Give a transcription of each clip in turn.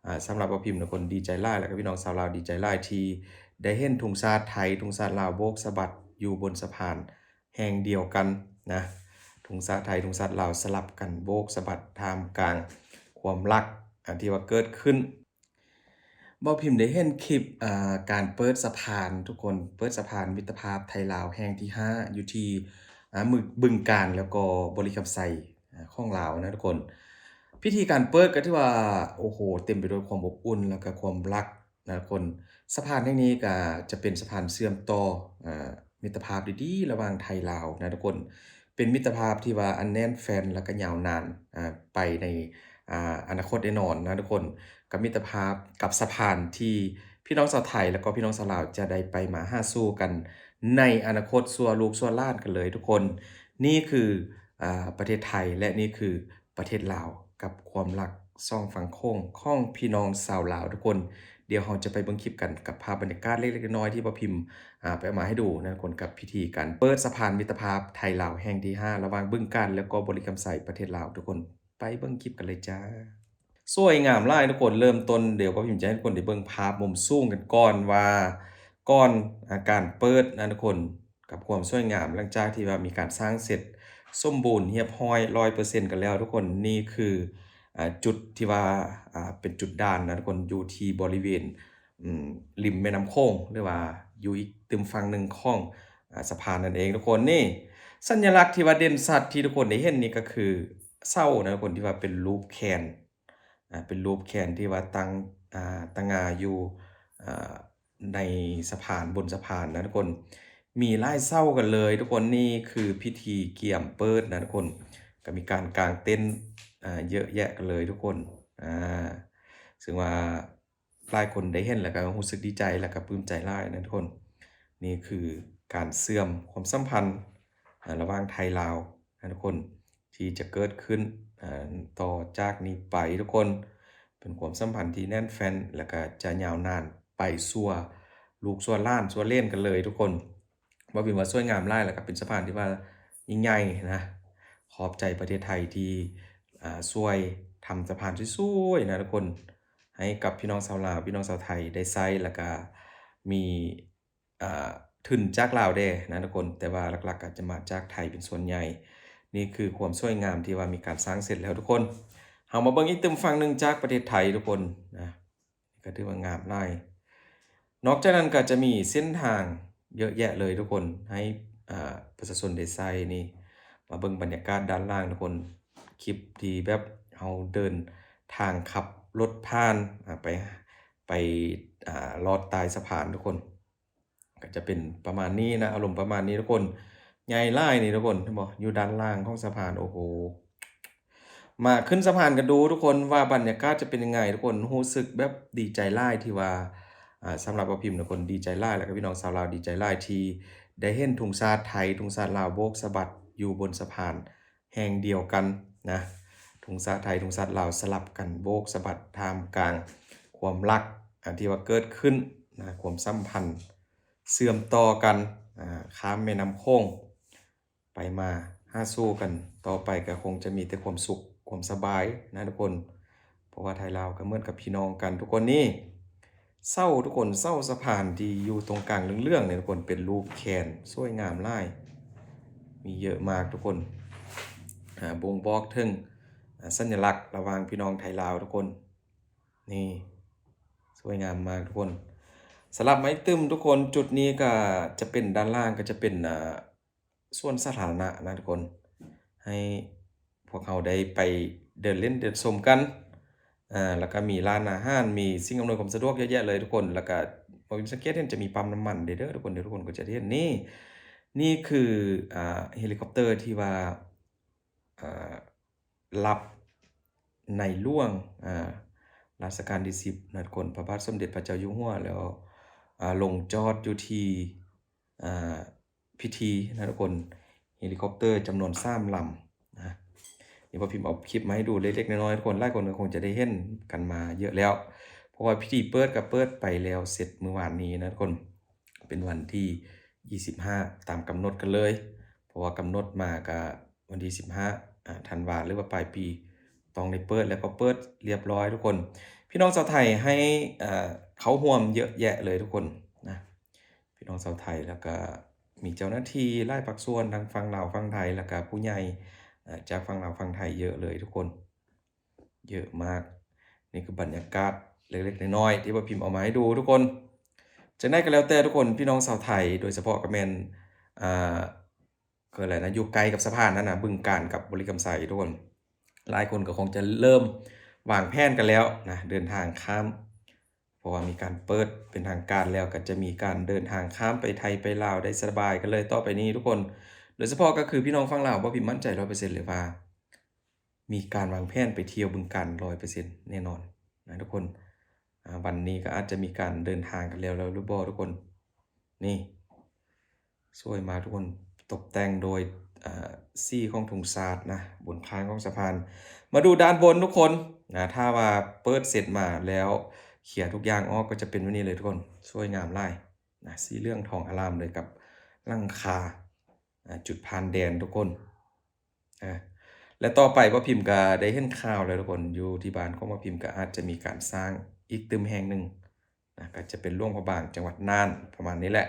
ອ່າ ສຳລັບບ່າວພິມນະທຸກຄົນ ດີໃຈຫຼາຍ ແລ້ວກໍພີ່ນ້ອງຊາວລາວດີໃຈຫຼາຍທີ່ໄດ້ເຫັນທຸງຊາດໄທ ທຸງຊາດລາວໂບກສະບັດຢູ່ບົນສະພານແຫ່ງດຽວກັນນະ. ທຸງຊາດໄທ ທຸງຊາດລາວສະຫຼັບກັນໂບກສະບັດທ່າມກາງຄວາມຮັກ ອັນທີ່ວ່າເກີດຂຶ້ນ. ບ່າວພິມໄດ້ເຫັນຄລິບ ອ່າ ການເປີດສະພານ ທຸກຄົນ, ເປີດສະພານມິດຕະພາບໄທລາວແຫ່ງທີຫ້າ ຢູ່ທີ່ ອ່າ ບຶງການ ແລ້ວກໍບໍລິຄຳໄຊ ອ່າ ຂອງລາວນະທຸກຄົນ. ພິທີການເປີດກໍຖືວ່າ ໂອ້ໂຫ ເຕັມໄປດ້ວຍຄວາມອົບອຸ່ນ ແລ້ວກໍຄວາມຮັກນະທຸກຄົນ. ສະພານແຫ່ງນີ້ກໍຈະເປັນສະພານເຊື່ອມຕໍ່ ອ່າ ມິດຕະພາບດີໆ ລະຫວ່າງໄທລາວນະທຸກຄົນ. ເປັນມິດຕະພາບທີ່ວ່າອັນແໜ້ນແຟ້ນ ແລ້ວກໍຍາວນານ ອ່າ ໄປໃນ ອ່າ ອະນາຄົດແນ່ນອນນະທຸກຄົນ, ກັບມິດຕະພາບ ກັບສະພານທີ່ພີ່ນ້ອງຊາວໄທ ແລ້ວກໍພີ່ນ້ອງຊາວລາວຈະໄດ້ໄປມາຫາສູ່ກັນໃນອະນາຄົດຊົ່ວລູກຊົ່ວຫຼານກັນເລີຍທຸກຄົນ. ນີ້ຄື ອ່າ ປະເທດໄທ ແລະ ນີ້ຄືປະເທດລາວ ກັບຄວາມຮັກສອງຝັ່ງໂຂງຂອງພີ່ນ້ອງຊາວລາວທຸກຄົນ. ດຽວເຮົາຈະໄປເບິ່ງຄລິບກັນກັບພາບບັນຍາກາດເລັກໆນ້ອຍໆທີ່ບ່າວພິມ ອ່າ ໄປເອົາມາໃຫ້ດູນະທຸກຄົນ, ກັບພິທີການເປີດສະພານມິດຕະພາບໄທລາວແຫ່ງທີຫ້າ ລະຫວ່າງບຶງການ ແລ້ວກໍບໍລິຄຳໄຊ ປະເທດລາວທຸກຄົນ. ໄປເບິ່ງຄລິບກັນເລີຍຈ້າ. ສວຍງາມຫຼາຍທຸກຄົນ. ເລີ່ມຕົ້ນ ດຽວບ່າວພິມຈະໃຫ້ທຸກຄົນໄດ້ເບິ່ງພາບມຸມສູງກັນກ່ອນວ່າ ກ່ອນ ອ່າ ການເປີດນະທຸກຄົນ ກັບຄວາມສວຍງາມ ຫຼັງຈາກທີ່ວ່າມີການສ້າງເສັດສົມບູນຮຽບຮ້ອຍ ຮ້ອຍເປີເຊັນກັນແລ້ວທຸກຄົນ. ນີ້ຄື ອ່າ ຈຸດທີ່ວ່າ ອ່າ ເປັນຈຸດດ່ານນະທຸກຄົນ ຢູ່ທີ່ບໍລິເວນ ອືມ ລິມແມ່ນ້ຳໂຂງ ຫຼືວ່າຢູ່ອີກຕື່ມຝັ່ງໜຶ່ງຂອງ ອ່າ ສະພານນັ້ນເອງທຸກຄົນ. ນີ້ສັນຍະລັກທີ່ວ່າເດັ່ນຊັດທີ່ທຸກຄົນໄດ້ເຫັນນີ້ກໍຄືເສົານະທຸກຄົນ ທີ່ວ່າເປັນຮູບແຄນ ອ່າ ເປັນຮູບແຄນທີ່ວ່າຕັ້ງ ອ່າ ຕະຫງ່າຢູ່ ອ່າ ໃນສະພານ ບົນສະພານນະທຸກຄົນ. ມີຫຼາຍເສົາກັນເລີຍທຸກຄົນ. ນີ້ຄືພິທີກຽມເປີດນະທຸກຄົນ. ກໍມີການກາງເຕັນ ອ່າ ເຍອະແຍະກັນເລີຍທຸກຄົນ. ອ່າ ເຊິ່ງວ່າ ຫຼາຍຄົນໄດ້ເຫັນແລ້ວກໍຮູ້ສຶກດີໃຈ ແລ້ວກໍປຶ້ມໃຈຫຼາຍນະທຸກຄົນ. ນີ້ຄືການເຊື່ອມຄວາມສຳພັນ ອ່າ ລະຫວ່າງໄທລາວນະທຸກຄົນ ທີ່ຈະເກີດຂຶ້ນ ອ່າ ຕໍ່ຈາກນີ້ໄປທຸກຄົນ. ເປັນຄວາມສຳພັນທີ່ແໜ້ນແຟ້ນ ແລ້ວກໍຈະຍາວນານໄປຊົ່ວລູກຊົ່ວຫຼານຊົ່ວເລນກັນເລີຍທຸກຄົນ. ບ່າວພິມວ່າສວຍງາມຫຼາຍ ແລ້ວກໍເປັນສະພານທີ່ວ່າຍິ່ງໃຫຍ່ນະ. ຂອບໃຈປະເທດໄທທີ່ ອ່າ ຊ່ວຍທຳສະພານສວຍໆນະທຸກຄົນ ໃຫ້ກັບພີ່ນ້ອງຊາວລາວ ພີ່ນ້ອງຊາວໄທໄດ້ໃຊ້ ແລ້ວກະມີ ອ່າ ທຶນຈາກລາວແດ່ນະທຸກຄົນ, ແຕ່ວ່າຫຼັກໆກໍຈະມາຈາກໄທເປັນສ່ວນໃຫຍ່. ນີ້ຄືຄວາມສວຍງາມທີ່ວ່າມີການສ້າງເສັດແລ້ວທຸກຄົນ. ເຮົາມາເບິ່ງອີກຕື່ມຝັ່ງໜຶ່ງຈາກປະເທດໄທທຸກຄົນນະ. ກໍຖືວ່າງາມຫຼາຍ. ນອກຈາກນັ້ນກໍຈະມີເສັ້ນທາງເຍອະແຍະເລີຍທຸກຄົນ ໃຫ້ ອ່າ ປະຊາຊົນໄດ້ໃຊ້ນີ້. ມາເບິ່ງບັນຍາກາດດ້ານຫຼັງທຸກຄົນ, ຄລິບທີ່ແບບເຮົາເດີນທາງຂັບລົດຜ່ານ ອ່າ ໄປ ໄປ ອ່າ ລອດໃຕ້ສະພານທຸກຄົນ. ກໍຈະເປັນປະມານນີ້ນະ, ອາລົມປະມານນີ້ທຸກຄົນ. ໃຫຍ່ຫຼາຍນີ້ທຸກຄົນ, ເຫັນບໍ່? ຢູ່ດ້ານລ່າງຂອງສະພານ. ໂອ້ໂຫ ມາຂຶ້ນສະພານກັນດູທຸກຄົນ ວ່າບັນຍາກາດຈະເປັນຍັງໄງທຸກຄົນ. ຮູ້ສຶກແບບດີໃຈຫຼາຍທີ່ວ່າ ອ່າ ສຳລັບບ່າວພິມທຸກຄົນ ດີໃຈຫຼາຍ, ແລ້ວກໍພີ່ນ້ອງຊາວລາວດີໃຈຫຼາຍທີ່ໄດ້ເຫັນທຸງຊາດໄທ ທຸງຊາດລາວໂບກສະບັດຢູ່ບົນສະພານ ແຫ່ງດຽວກັນນະ. ທຸງຊາດໄທ ທຸງຊາດລາວສະຫຼັບກັນໂບກສະບັດທ່າມກາງຄວາມຮັກ ອັນທີ່ວ່າເກີດຂຶ້ນນະ, ຄວາມສຳພັນເຊື່ອມຕໍ່ກັນ ອ່າ ຂ້າມແມ່ນ້ຳໂຂງໄປມາຫາສູ່ກັນ. ຕໍ່ໄປກໍຄົງຈະມີແຕ່ຄວາມສຸກຄວາມສະບາຍນະທຸກຄົນ. ເພາະວ່າໄທລາວກໍເໝືອນກັບພີ່ນ້ອງກັນທຸກຄົນ. ນີ້ເສົາທຸກຄົນ, ເສົາສະພານທີ່ຢູ່ຕົງກາງເຫຼືອງໆນີ້ທຸກຄົນ ເປັນຮູບແຄນ ສວຍງາມຫຼາຍ, ມີເຍອະມາກທຸກຄົນ. ອ່າ ບົ່ງບອກເຖິງ ອ່າ ສັນຍະລັກລະຫວ່າງພີ່ນ້ອງໄທລາວທຸກຄົນ. ນີ້ສວຍງາມມາກທຸກຄົນ. ສະຫຼັບມາອີກຕື່ມທຸກຄົນ, ຈຸດນີ້ກໍຈະເປັນ ດ້ານລ່າງກໍຈະເປັນ ອ່າ ສວນສາທາລະນະນະທຸກຄົນ, ໃຫ້ພວກເຮົາໄດ້ໄປເດີນຫຼິ້ນເດີນຊົມກັນ. ອ່າ ແລ້ວກໍມີຮ້ານອາຫານ, ມີສິ່ງອຳນວຍຄວາມສະດວກເຍອະແຍະເລີຍທຸກຄົນ. ແລ້ວກໍບໍ່ມີສັງເກດເຫັນຈະມີປ້ຳນ້ຳມັນເດ້ ເດີທຸກຄົນ, ດຽວທຸກຄົນກໍຈະໄດ້ເຫັນ. ນີ້ ນີ້ຄື ອ່າ ເຮລິຄອບເຕີທີ່ວ່າ ອ່າ ຮັບໃນຫຼວງ ອ່າ ລາຊະການທີສິບນະທຸກຄົນ, ພະບາດສົມເດັດພະເຈົ້າຢູ່ຫົວ ແລ້ວ ອ່າ ລົງຈອດຢູ່ທີ່ ອ່າ ພິທີນະທຸກຄົນ, ເຮລິຄອບເຕີຈຳນວນສາມລຳນະ. ນີ້ບ່າວພິມເອົາຄລິບມາໃຫ້ດູເລັກໆນ້ອຍໆທຸກຄົນ, ຫຼາຍຄົນກໍຄົງຈະໄດ້ເຫັນກັນມາເຍອະແລ້ວ ເພາະວ່າພິທີເປີດກໍເປີດໄປແລ້ວເສັດມື້ວານນີ້ນະທຸກຄົນ. ເປັນວັນທີຍີ່ສິບຫ້າຕາມກຳນົດກັນເລີຍ, ເພາະວ່າກຳນົດມາກະວັນທີສິບຫ້າ ອ່າ ທັນວາ ຫຼືວ່າປາຍປີ ຕ້ອງໄດ້ເປີດ, ແລ້ວກໍເປີດລຽບຮ້ອຍທຸກຄົນ. ພິ ພີ່ນ້ອງຊາວໄທໃຫ້ ເອີ ເຂົ້າຮ່ວມເຍາະແຍະເລີຍທຸກຄົນນະ ພີ່ນ້ອງຊາວໄທ ແລ້ວກະມີເຈົ້າໜ້າທີ່ຫຼາຍພາກສ່ວນ ທັງຝັ່ງລາວຝັ່ງໄທ ແລ້ວກະຜູ້ໃຫຍ່ ເອີ ຈາກຝັ່ງລາວຝັ່ງໄທເຍອະເລີຍທຸກຄົນ ເຍອະມາກ. ນີ້ຄືບັນຍາກາດເລັກໆນ້ອຍໆ ທີ່ວ່າພິມເອົາມາໃຫ້ດູທຸກຄົນ. ຈັ່ງໃດກໍແລ້ວແຕ່ທຸກຄົນ ພີ່ນ້ອງຊາວໄທ ໂດຍສະເພາະກໍແມ່ນ ອ່າ ຄືແຫຼະນະ ຢູ່ໃກ້ກັບສະພານນັ້ນນະ ບຶງການກັບບໍລິຄຳໄຊທຸກຄົນ ຫຼາຍຄົນກໍຄົງຈະເລີ່ມວາງແຜນກັນແລ້ວນະ ເດີນທາງຂ້າມ ເພາະວ່າມີການເປີດເປັນທາງການແລ້ວ ກໍຈະມີການເດີນທາງຂ້າມໄປໄທໄປລາວໄດ້ສະບາຍກັນເລີຍຕໍ່ໄປນີ້ທຸກຄົນ. ໂດຍສະເພາະກໍຄືພີ່ນ້ອງຝັ່ງລາວ ບໍ່ພິມໝັ້ນໃຈຮ້ອຍເປີເຊັນເລີຍວ່າ ມີການວາງແຜນໄປທ່ຽວບຶງການຮ້ອຍເປີເຊັນແນ່ນອນນະທຸກຄົນ. ອ່າ ວັນນີ້ກໍອາດຈະມີການເດີນທາງກັນແລ້ວ ແລ້ວຫຼືບໍ່ທຸກຄົນ. ນີ້ ສວຍມາກທຸກຄົນ ຕົກແຕ່ງໂດຍ ອ່າ ສີຂອງທຸງຊາດນະ ບົນຂ້າງຂອງສະພານ. ມາດູດ້ານບົນທຸກຄົນນະ ຖ້າວ່າເປີດເສັດມາແລ້ວ ເຄຍທຸກຢ່າງອອກ ກໍຈະເປັນແບບນີ້ເລີຍທຸກຄົນ ສວຍງາມຫຼາຍນະ ສີເຫຼືອງທອງອາລາມເລີຍກັບຫຼັງຄາ ອ່າ ຈຸດຜ່ານແດນທຸກຄົນ. ອ່າ ແລະ ຕໍ່ໄປບໍ່ພິມກໍໄດ້ເຫັນຂ່າວແລ້ວທຸກຄົນ ຢູ່ທີ່ບ້ານຂອງບໍ່ພິມກໍອາດຈະມີການສ້າງອີກຕຶ່ມແຫ່ງໜຶ່ງນະ ກໍຈະເປັນຫຼວງພະບາງ ຈັງຫວັດນ່ານ ປະມານນີ້ແຫຼະ.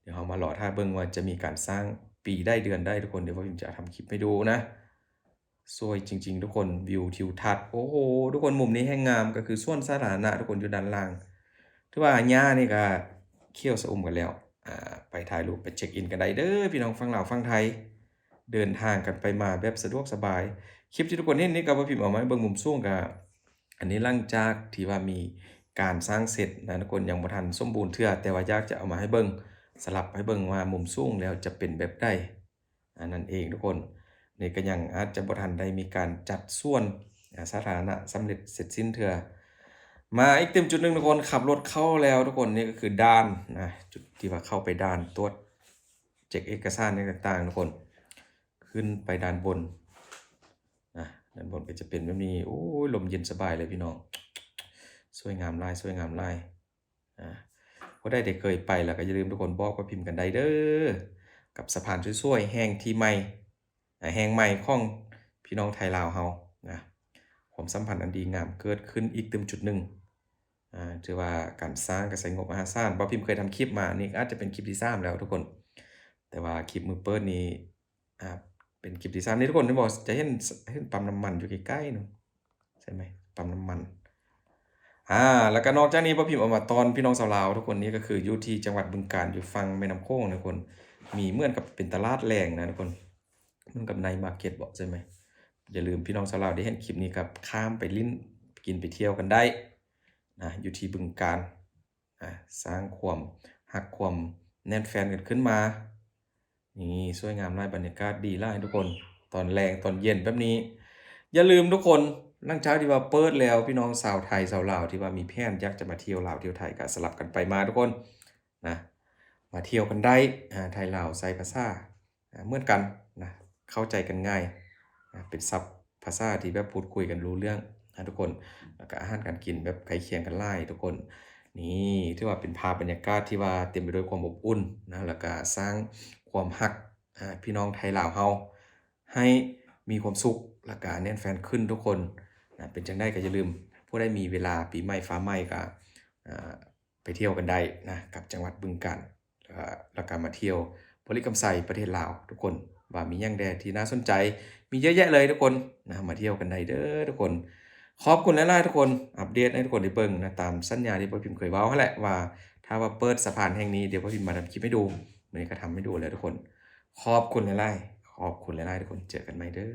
ດຽວເຮົາມາລໍຖ້າເບິ່ງວ່າຈະມີການສ້າງປີໃດເດືອນໃດທຸກຄົນ ດຽວບໍ່ພິມຈະທຳຄລິບໃຫ້ດູນະ. ສວຍຈິງໆທຸກຄົນ ວິວທິວທັດ ໂອ້ໂຫ ທຸກຄົນ ມຸມນີ້ແຮ່ງງາມ ກໍຄືສວນສາທາລະນະທຸກຄົນ ຢູ່ດ້ານຫຼັງ. ຖືວ່າຫຍ້ານີ້ກໍຂຽວຊະອຸ່ມກັນແລ້ວ ອ່າ ໄປຖ່າຍຮູບໄປເຊັກອິນກັນໄດ້ເດີ ພີ່ນ້ອງຝັ່ງລາວຝັ່ງໄທ ເດີນທາງກັນໄປມາແບບສະດວກສະບາຍ. ຄລິບທີ່ທຸກຄົນເຫັນນີ້ກໍບໍ່ພິມເອົາມາໃຫ້ເບິ່ງມຸມສູງ ກໍອັນນີ້ຫຼັງຈາກທີ່ວ່າມີການສ້າງເສັດນະທຸກຄົນ ຍັງບໍ່ທັນສົມບູນເທື່ອ ແຕ່ວ່າຢາກຈະເອົາມາໃຫ້ເບິ່ງ ສະຫຼັບໃຫ້ເບິ່ງວ່າມຸມສູງແລ້ວຈະເປັນແບບໃດ ອັນນັ້ນເອງທຸກຄົນ. ນີ້ກໍຍັງອາດຈະບໍ່ທັນໄດ້ມີການຈັດສວນ ອາ ສາທາລະນະສຳເລັດເສັດສິ້ນເທື່ອ. ມາອີກຕື່ມຈຸດໜຶ່ງທຸກຄົນ ຂັບລົດເຂົ້າແລ້ວທຸກຄົນ ນີ້ກໍຄືດ່ານນະ ຈຸດທີ່ວ່າເຂົ້າໄປດ່ານ ຕວດເຊັກເອກະສານຫຍັງຕ່າງໆທຸກຄົນ. ຂຶ້ນໄປດ້ານບົນນະ ດ້ານບົນກໍຈະເປັນແບບນີ້ ໂອ້ຍ ລົມເຢັນສະບາຍເລີຍພີ່ນ້ອງ ສວຍງາມຫຼາຍ ສວຍງາມຫຼາຍ. ອ່າ ຜູ້ໃດທີ່ເຄີຍໄປແລ້ວກໍຢ່າລືມທຸກຄົນບອກປ້າພິມກັນໄດ້ເດີ ກັບສະພານສວຍໆແຫ່ງທີ່ໃໝ່ ອ່າ ແຫ່ງໃໝ່ຂອງພີ່ນ້ອງໄທລາວເຮົານະ. ຄວາມສຳພັນອັນດີງາມເກີດຂຶ້ນອີກຕື່ມຈຸດໜຶ່ງ ອ່າ ຖືວ່າການສ້າງກໍໃຊ້ງົບມະຫາສານ. ປ້າພິມເຄີຍທຳຄລິບມາ ນີ້ອາດຈະເປັນຄລິບທີສາມແລ້ວທຸກຄົນ ແຕ່ວ່າຄລິບມື້ເປີດນີ້ ອ່າ ເປັນຄລິບທີສາມນີ້ທຸກຄົນ ເຫັນບໍ່ ຈະເຫັນ ເຫັນປ້ຳນ້ຳມັນຢູ່ໃກ້ໆເນາະ ໃຊ່ໄໝ ປ້ຳນ້ຳມັນ. ອ່າ ແລ້ວກໍນອກຈາກນີ້ ປ້າພິມເອົາມາຕ້ອນພີ່ນ້ອງຊາວລາວທຸກຄົນ ນີ້ກໍຄືຢູ່ທີ່ຈັງຫວັດບຶງການ ຢູ່ຝັ່ງແມ່ນ້ຳໂຂງນະທຸກຄົນ ມີເໝືອນກັບເປັນຕະຫຼາດແລງນະທຸກຄົນ ເໝືອນກັບໄນມາເກັດບໍ ໃຊ່ໄໝ. ຢ່າລືມພີ່ນ້ອງຊາວລາວໄດ້ເຫັນຄລິບນີ້ກໍຂ້າມໄປຫຼິ້ນ ໄປກິນ ໄປທ່ຽວກັນໄດ້ນະ ຢູ່ທີ່ບຶງການ. ອ່າ ສ້າງຄວາມຮັກຄວາມແໜ້ນແຟ້ນກັນຂຶ້ນມາ. ນີ້ສວຍງາມຫຼາຍ ບັນຍາກາດດີຫຼາຍທຸກຄົນ ຕອນແລງຕອນເຢັນແບບນີ້. ຢ່າລືມທຸກຄົນ ຫຼັງຈາກທີ່ວ່າເປີດແລ້ວ ພີ່ນ້ອງຊາວໄທຊາວລາວທີ່ວ່າມີແຜນຢາກຈະມາທ່ຽວລາວທ່ຽວໄທ ກໍສະຫຼັບກັນໄປມາທຸກຄົນນະ ມາທ່ຽວກັນໄດ້. ອ່າ ໄທລາວໃຊ້ພາສາ ອ່າ ເໝືອນກັນນະ ເຂົ້າໃຈກັນງ່າຍນະ ເປັນສັບພາສາທີ່ແບບພູດຄຸຍກັນຮູ້ເລື່ອງນະທຸກຄົນ. ແລ້ວກໍອາຫານການກິນແບບໃກ້ຄຽງກັນຫຼາຍທຸກຄົນ. ນີ້ຖືວ່າເປັນພາບບັນຍາກາດທີ່ວ່າເຕັມໄປດ້ວຍຄວາມອົບອຸ່ນນະ ແລ້ວກໍສ້າງຄວາມຮັກ ອ່າ ພີ່ນ້ອງໄທລາວເຮົາໃຫ້ມີຄວາມສຸກ ແລ້ວກໍແໜ້ນແຟ້ນຂຶ້ນທຸກຄົນນະ. ເປັນຈັ່ງໃດກໍຢ່າລືມ ຜູ້ໃດມີເວລາປີໃໝ່ຟ້າໃໝ່ກໍ ອ່າ ໄປທ່ຽວກັນໄດ້ນະ ກັບຈັງຫວັດບຶງການ ແລ້ວກໍມາທ່ຽວບໍລິຄຳໄຊ ປະເທດລາວທຸກຄົນ ວ່າມີຫຍັງແດ່ທີ່ໜ້າສົນໃຈ ມີເຍອະແຍະເລີຍທຸກຄົນນະ ມາທ່ຽວກັນໄດ້ເດີທຸກຄົນ. ຂອບຄຸນຫຼາຍໆທຸກຄົນ ອັບເດດໃຫ້ທຸກຄົນໄດ້ເບິ່ງນະ ຕາມສັນຍາທີ່ປ້າພິມເຄີຍເວົ້າຫັ້ນແຫຼະ ວ່າຖ້າວ່າເປີດສະພານແຫ່ງນີ້ ດຽວປ້າພິມມາທຳຄລິບໃຫ້ດູ. ມື້ນີ້ກໍທຳໃຫ້ດູແລ້ວທຸກຄົນ ຂອບຄຸນຫຼາຍໆ ຂອບຄຸນຫຼາຍໆທຸກຄົນ ເຈີກັນໃໝ່ເດີ.